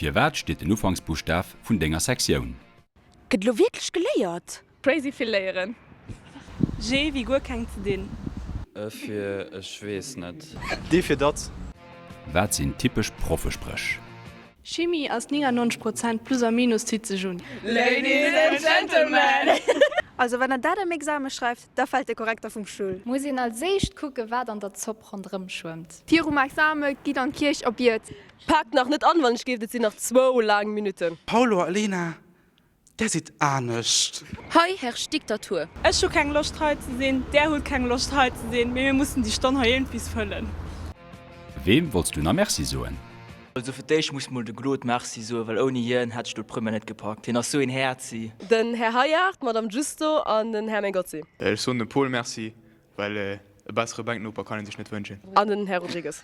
Firwat steet den Ufanksbuschtaf vun denger Sektioun? Gëtt elo wierklech geléiert? Crazy vill léieren. G wéi guer keng ze dinn. E fir ech weess net. D fir datt. Wat sinn typesch Proffespréch? Chimie ass 99 Prozent plus a minus zitt sech un. Ladies and Gentlemen! Also wann der dat am Exame schreift, da fällt de Korrekter vum Stull. Muss een als éischt kucken, wat an der Zopp ronderëm schwëmmt. Virum Exame gitt an d'Kierch a biet. Paakt nach net an, wann ech géif, et sinn nach zwou laang Minutten. Paulo a Lena, Där sidd anescht. Hei herrscht Diktatur. Ech hu keng Loscht hei ze sinn, där hutt keng Loscht hei ze sinn, mee mir mussen déi Stonn hei iergendwies fëllen. Weem wollts du na Merci soen? Also fir d'éischt muss mol de Glod Merci soen, well ouni hien hätt ech do d'Première net gepackt. Hien ass sou een Häerzi. Den Här Heyard, d'Madame Giusto an den Här Mengozzi. Ech soen dem Paul Merci, well e bessere Bänknoper kann een sech net wënschen. An den Här Rodrigues.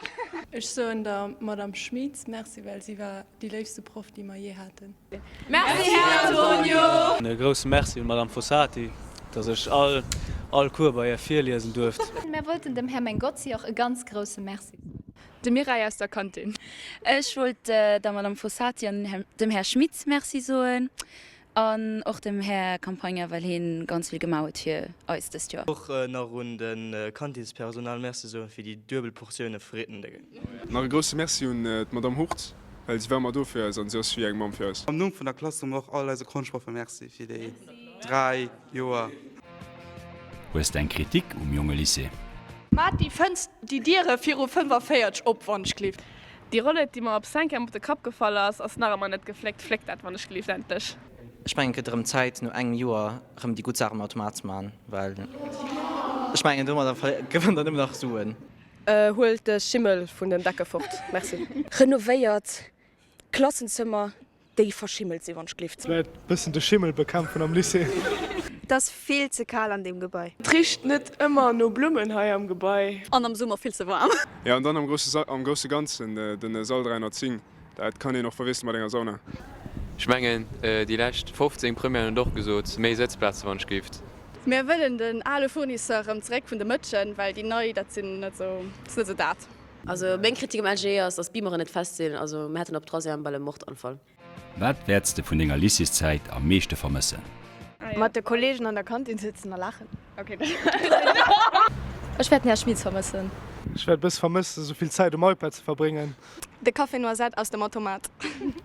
Ech soen der Madame Schmitz Merci, well si war déi léifste Proff, déi mer jee haten. Merci Här Antonio! E grousse Merci un d'Madame Fossati, dass ech all all Cours bei hir virliesen duerft. Mär wollten dem Här Mengozzi och e ganz grousse Merci soen. De Mireille aus der Kantin. Ech wollt der Madame Fossati an dem Här Schmitz Merci soen an och dem Här Campagna, well hien ganz vill gemaach huet fir eis dëst Joer. Och nach un de Kantinspersonal Merci soen fir déi duebel Portioune Fritten. Nach e grousse Merci un d'Madame Hurt, well si war ëmmer do fir eis an si ass wéi eng Mamm fir eis. Am Numm vun der Klass soe mer och all eise Konschtproffe Merci fir déi 3 Joer. Hues de eng Kritik um Jongelycée? Maat déi Fënst déi Diere viru 45 op wann ech glift. Déi Rollett déi mer op Cinquième op de Kapp gefall ass, ass nach emmer net gefléckt. Fléck dat wann ech gelift endlech. Ech mengen et gëtt erëm Zäit no engem Joer erëm déi gutt Saach am Automat ze man, well ech mengen domadder gewënnt der nëmmen nach Suen. Huelt de Schimmel vun den Decke fort, merci. Renovéiert Klassenzëmmer, déi verschimmelt sinn, wann ech glift. Vläit bëssen de Schimmel bekämpfen am Lycée. Et ass vill ze kal an deem Gebai. Et richt net ëmmer no Blummen hei am Gebai. An am Summer vill ze waarm. Jo, an dann am grousse, am grousse Ganzen den Sall 310, dat kann een och verwiessele mat enger Sauna. Ech mengen déi lescht 15 Premièren hunn et och gesot, méi Sëtzplaze wann ech gift. Mir wëllen den ale Fournisseur erëm zeréck vun de Mëtschen, well déi nei, dat sinn net esou, ass net esou dat. Also meng Kritik um LGE ass, dass d'Beameren net fest sinn. Also mir haten op Troisième bal e Mordanfall. Wat wäerts de vun denger Lycéeszäit am meeschte vermëssen? Mat de Kollegen an der Kantin sëtzen a laachen. Ech wäert den Här Schmitz vermëssen. Ech wäert e bësse vermëssen, esou vill Zäit um iPad ze verbréngen. De Café Noisette aus dem Automat.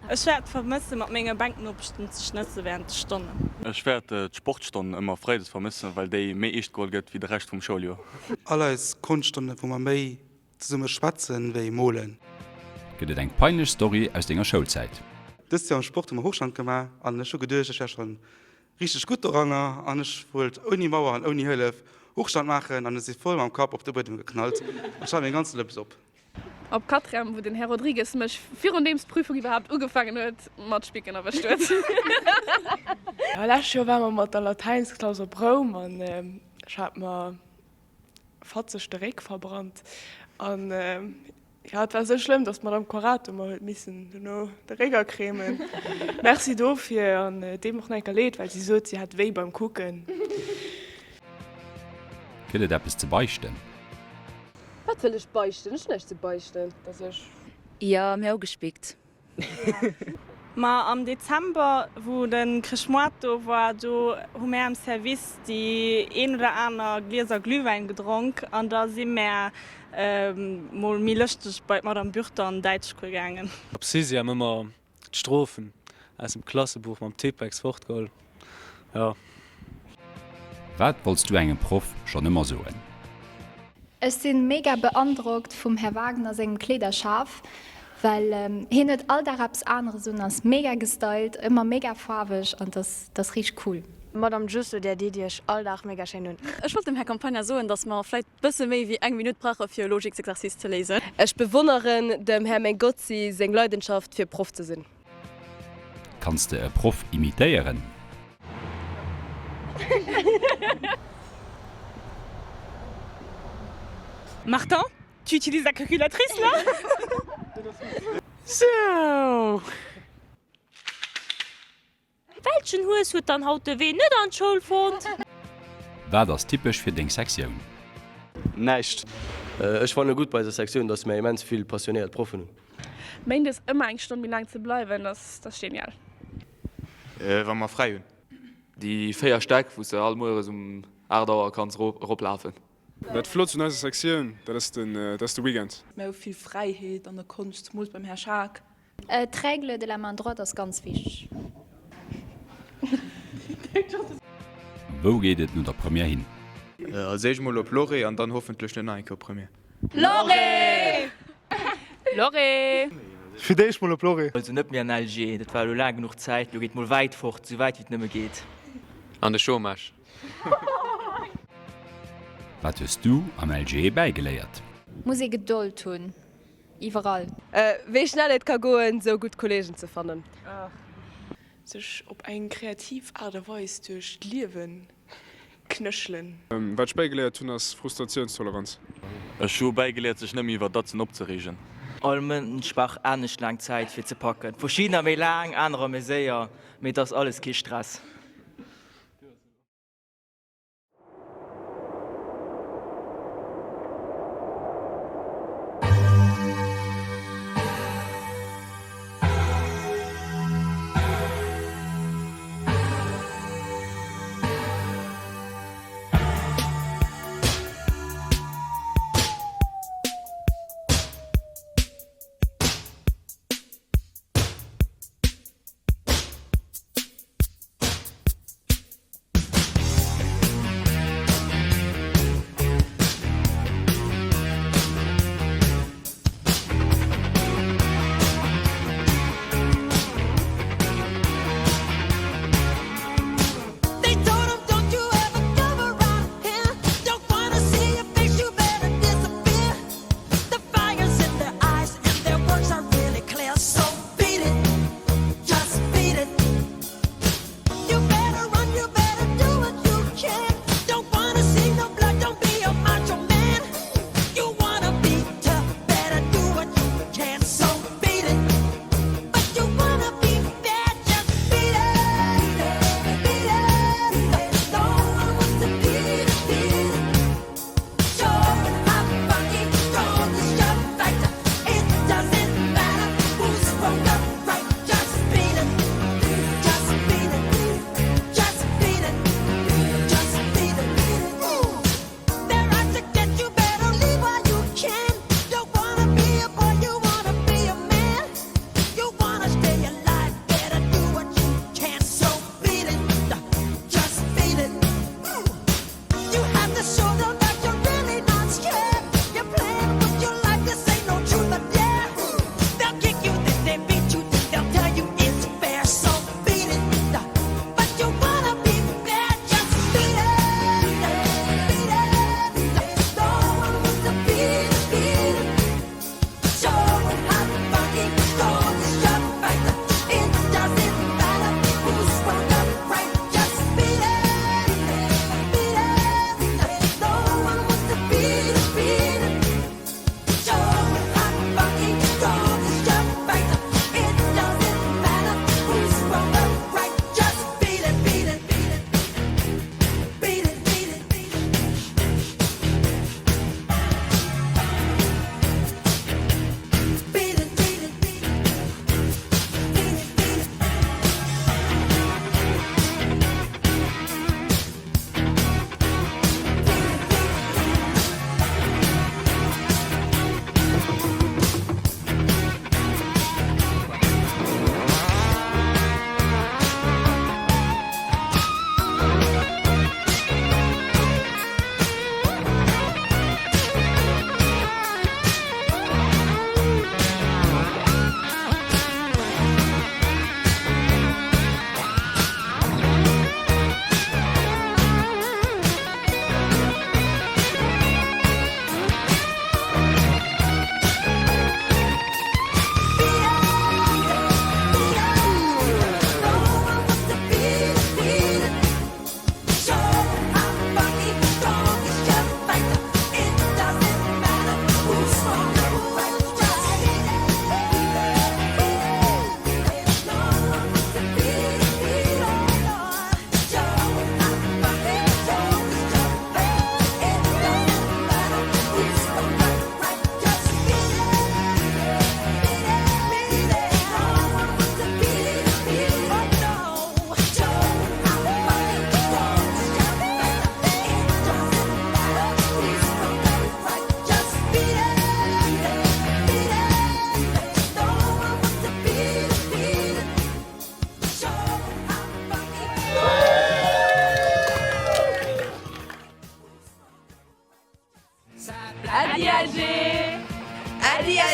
Ech wäert vermëssen, mat menge Bänknopechten ze schnësse während de Stonnen. Ech wäert d'Sportstonn ëmmer freides vermëssen, well déi méi eescht geholl gëtt wéi de Rescht vum Schouljoer. All eis Konschtstonnen, wou mer méi zesumme schwätzen wéi molen. Gëtt et eng peinlech Story aus denger Schoulzäit? Dëst Joer am Sport hu mer Hochstand gemaach an ech hu geduecht, ech wär schonn richteg gutt doranner an ech wollt ouni Mauer an ouni Hëllef Hochstand maachen an ech si voll mam Kapp op de Buedem geknallt an ech hat meng ganze Lëps op. Op Quatrième, wou den Här Rodrigues mech virun deems d'Prüfung iwwerhaapt ugefaangen huet, mat Spicken erwëscht huet. Lescht Joer ware mer mat der Latäinsklass op Roum an ech hat mer fatzeg de Réck verbrannt. An jo, et war esou schlëmm, datt d'Madame Quarato mer huet missen dono de Réck acremen. Merci dofir an et deet mer och nach eng Kéier leed, well si sot, si hätt wéi beim Kucken. Gëtt et eppes ze beichten? Wat wëll ech beichten? Ech hunn näischt ze beichten. Dass ech. Jo, mir hu gespickt. Ma am Dezember, wou de Chrëschtmoart do war, do hu mär am Service déi een oder aner Glieser Glühwäin gedronk an da si mär mol méi lëschteg bei d'Madame Bürter an den Däitschcours gaangen. Op Sixième ëmmer D'Strofen aus dem Klassebuch mam Tippex fortgeholl, jo. Wat wollts du engem Proff schonn ëmmer soen? Ech sinn mega beandrockt vum Här Wagner sengem Kleederschaf, well hien huet all Dag eppes aneres un, ass mega gestylt, ëmmer mega faarweg an dass dass richteg cool. Madame Giusto, där deet iech all Dag mega schéin un. Ech wollt dem Här Campagna soen, dass mer vläit Bësse méi wéi eng Minutt brauche fir e Logiksexercice ze léisen. Ech bewonneren dem Här Mengozzi seng Leidenschaft fir Proff ze sinn. Kanns de e Proff imitéieren? Martin, tu utilises la calculatrice là? Sou. Welchen Hues huet dann haut de Wee net an d'Schoul fonnt? Wat ass typesch fir deng Sektioun? Näischt. Ech fanne gutt bei eiser Sektioun, dass mär immens vill passionéiert Proffen hunn. Méindes ëmmer eng Stonn méi laang ze bleiwen, dat ass genial. Wa mer fräi hunn. Déi 4 Stäck, wou s de all mueres um 8 Auer kanns eroplafen. Dat Flottst un eiser Sektioun, dat ass den, dat ass de Weekend. Mär hu vill Fräiheet an der Konscht, zemools beim Här Schaack. D'Règle de la main droite ass ganz wichteg. Wou geet et no der Première hin? Als éischt mol op Loré an dann hoffentlech net nach eng Kéier op Première. Loré! Loré! Fir d'éischt mol op Loré. Also net méi an LG, dat war elo laang genuch Zäit, elo geet mol wäit fort, sou wäit wéi et nëmme geet. An de Chômage. Wat hues du am LG bäigeléiert? Muss ee Gedold hunn, iwwerall. Wéi schnell et ka goen, sou gutt Kollegen ze fannen. Sech op eng kreativ Aart a Weis duerch d'Liewen knéchelen. Wat ech bäigeléiert hunn ass Frustratiounstoleranz. Ech hu bäigeléiert sech net méi iwwer Datzen opzereegen. All Mënsch brauch anescht laang Zäit fir ze packen. Verschiddener méi laang, anerer méi séier, mee et ass alles kee Stress.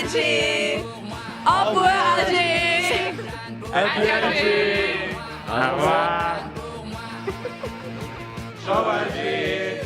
LG! Au revoir LG! LG! Au revoir! Ciao LG!